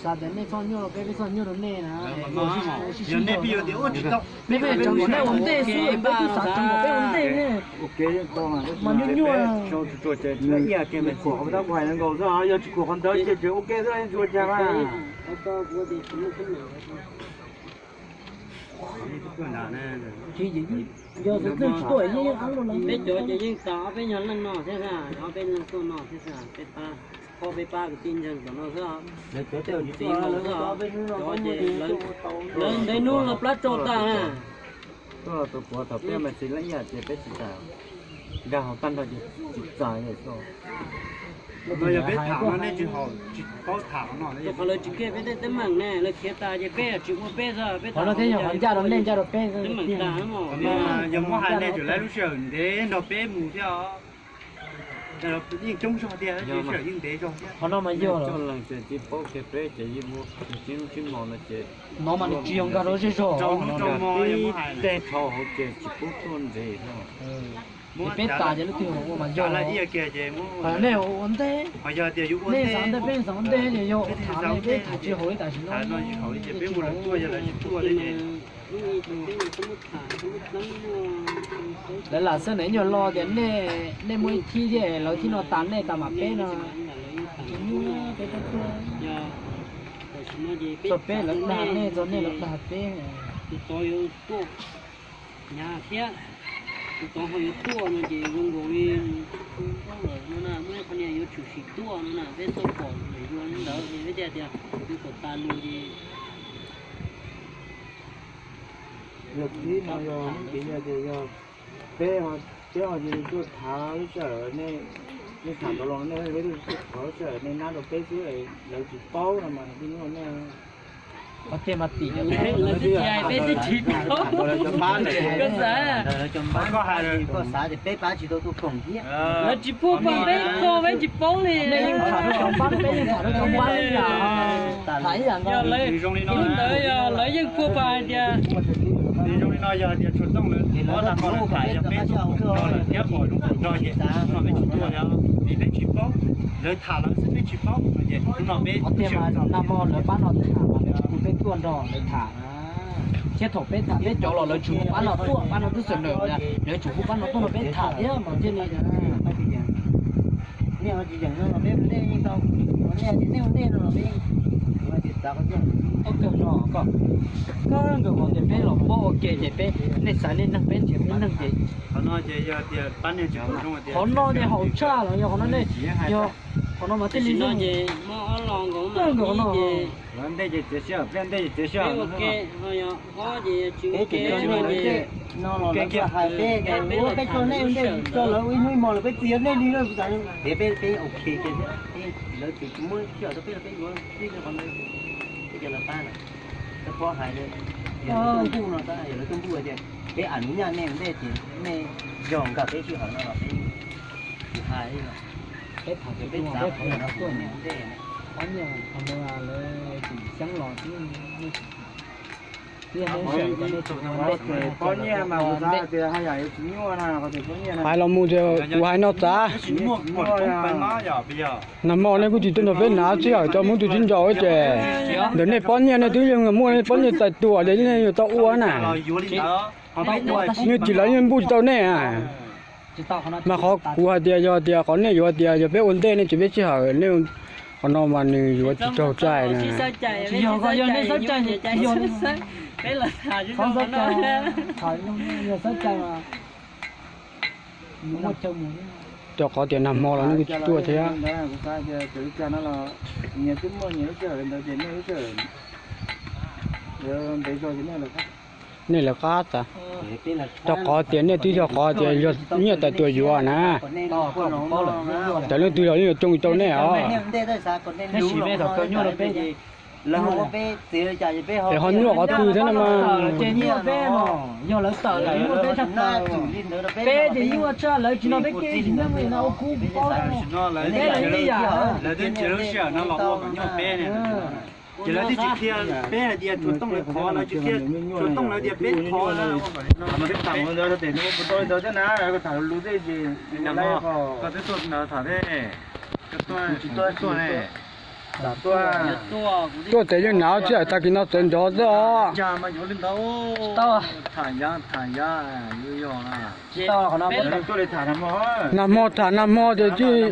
Xav tias nej txhob nyuaj rau peb, peb txhob nyuaj rau nej na. Yog nej pib yuav tias ua tsis tau, nej peb tseem kom nej ua ntej xwb, peb kuj xav tseem kom peb ua ntej ne. Mas nyuaj nyuaj. Ib yam ke me kuam qhov tab kuv hais nkaus xwb, yog tsis kuam qhov ntawd ces ua ke xwb tsis ua cas mas. Peb cov ces yeej tas ob peb nyuag leej no thiab xwb, ob peb leeg tuaj no thiab xwb, peb pab, phob peb pab kwv tij ntseeg tom no xwb. Lawv cov txiv laus xwb, cov ces lawv ntev hnub los plab tsau tag na. Tuaj los tus puav thaum peb mas txiv leej ib yam ces peb tsis tas, nkag hauv tag nrho ces tsis txais li xwb. No yog peb tham no nej tsis haum, tsis paub tham no. Qhov lawv tsis kiag peb tej teeb meem ne, lawv khiav tas ces peb tsis ua peb xwb, peb tham no thiab yog qhov ncaj rau nej ncaj rau peb teeb meem tas. Yog muab hais nej tseem lawv lub sij hawm ntev nrog peb mus thiab os. Yeej coob zog tiag, lub sij hawm yeej ntev zog thiab. Qhov no mas yog coj leej tsis paub kiag peb ces yeej muab tib lub tib hmo no ces no mas nws tsis yog nkag rau zej zog, rau hnub rau hmo tej dhau hauv ces tsis pub tuaj ntev no. Peb tas ces lub twg ua mas yog, nej ua ntej, nej xav ntej peb xav ntej ces yog tham li peb tham tsis haum li tam sim no. Lawv lam xwb na, ib nyuag lo tias nej muaj ib thib thiab lawv thib no tas nej tas mam peb no. Txog peb lawv dag nej, txog nej lawv dag peb. Tus tod ho yuav tuaj no ces zoo nkaus li no na, muaj ib qho niag yuav tshwm sim tuaj no na, peb txawj pom yuav li ntawd es peb thiaj tias yuav kom tas lus ces. Yog tib no yog muab piv yog tias yog peb, peb ho cia li tuaj tham lub sij hawm nej, nej tham tau los nej peb tuaj tham lub sij hawm nej nab rau peb xwb, lawv tsis paub no mas tib nyuaj nej. Qhov tiag mas tim lawv twb tsis hais peb twb tsis paub. Koj xav, koj xav tias peb pab tsis tau tuaj koom thiab. Lawv tsis pub pab peb, koj peb tsis paub li. Nej yeej tham rau cov pab, peb yeej tham rau cov pab li yam. Tham ib yam nkaus. Li ntawd yog lawv yeej pub pab hais tias, zoo li no yog tias tsuas tooj lawv, lawv tag nrho lawv tham yog peb tuaj koom nrog lawm thiab pom zoo koom nrog ces hnub no peb tsis tuaj, vim peb tsis paub. Lawv tham lawv xwb peb tsis paub no ces hnub no peb, qhov tiag mas nag hmo lawv pab no tham mas lawv tsis pub peb tuaj nrog lawv tham. Thiab thaum peb tham peb cov los lawv tsis pub pab no tuaj, pab no twb xam lawm, lawv tsis pub pab no tuaj no peb tham thiab mas thiaj li. Nej ho tsis yeem no los peb ua ntej yeej tau, nej tias nej ua ntej no los peb yeej, tias txav qhov tiag. Koj kawg no koj, koj nkawd qhov tias peb los paub ua ke ces peb, nej xaiv nej neeg peb nrhiav peb neeg ces. Qhov no ces yog tias pab nej tsis pom zoo tias, qhov no ces haum tshaj los yog qhov no nej, yog qhov no mas thiaj li no ces muaj ob lo nkaus, nkawd qhov no. Ntej ces txiav sij hawm, pliag ntej ces txiav sij hawm. Peb ces tso nej ua ntej, peb tso nej ua ntej, tso lawv ua ib hnub ib hmo lawm peb txiav nej li lawm. Peb, peb, peb ok, lawv tsis muab sij hawm rau peb los peb yuav tib qhov ntawd. Peb cov lawv pab na, peb pab hais tias lawv tuaj npuj no, yog lawv tuaj npuj tias peb am nub nyaj nej ua ntej ces nej yog nkag peb sij hawm no los peb tsis hais li no. Peb tham tias peb txav qhov no tuaj nej ua ntej. Hais los mus ces kuv hais no tas. Nag hmo nej kuj tsis tuaj nrog peb hnav sij hawm coj Hmoob tus tsis ntsaum ces ntawm nej pob nyiaj nej twb yeej muaj nej pob nyiaj txais tua ces nej yuav tau ua na. Nej tsis lawv yeej npuj tsis tau nej. Mas qhov kuv hais tias yog tias qhov nej yuav tias yog peb ua ntej nej tsis peb sij hawm nej, qhov no mas nws yuav tsis raug txaij na. Cov qhov tias nag hmo los nej kuj tsis tuaj thiab. Nej lawv qab tas. Rau qhov tias nej twb yog qhov tias yog nyiaj txais tua yuav na. Tawm leej twg los yeej yuav tsoo tau nej os. Es ho nyuaj qhov twg thiab no mas. Yog lawv tawm lawm muaj peb tshaj tawm, peb ces yeej ua tshaj lawv tsis no peb kev tsis nyob no ua kub paub. Peb lawv yeej yam lawv twb tsis lub sij hawm no los ua kom nyuaj peb ne. Ces lawv twb tsis qhia peb hais tias tsuas tooj lawv qhov no, tsis qhia tsuas tooj lawv tias peb qhov. Tham ntawd tes no puas tau li ntawd thiab na, tham lus tej ces koj twb tuaj ntawd tham thiab, tsis tuaj tuaj ne. Tuaj tes yeej hnav tsis hais tag kis no txawv nrov xwb os. Nag hmo tham nag hmo ces tsis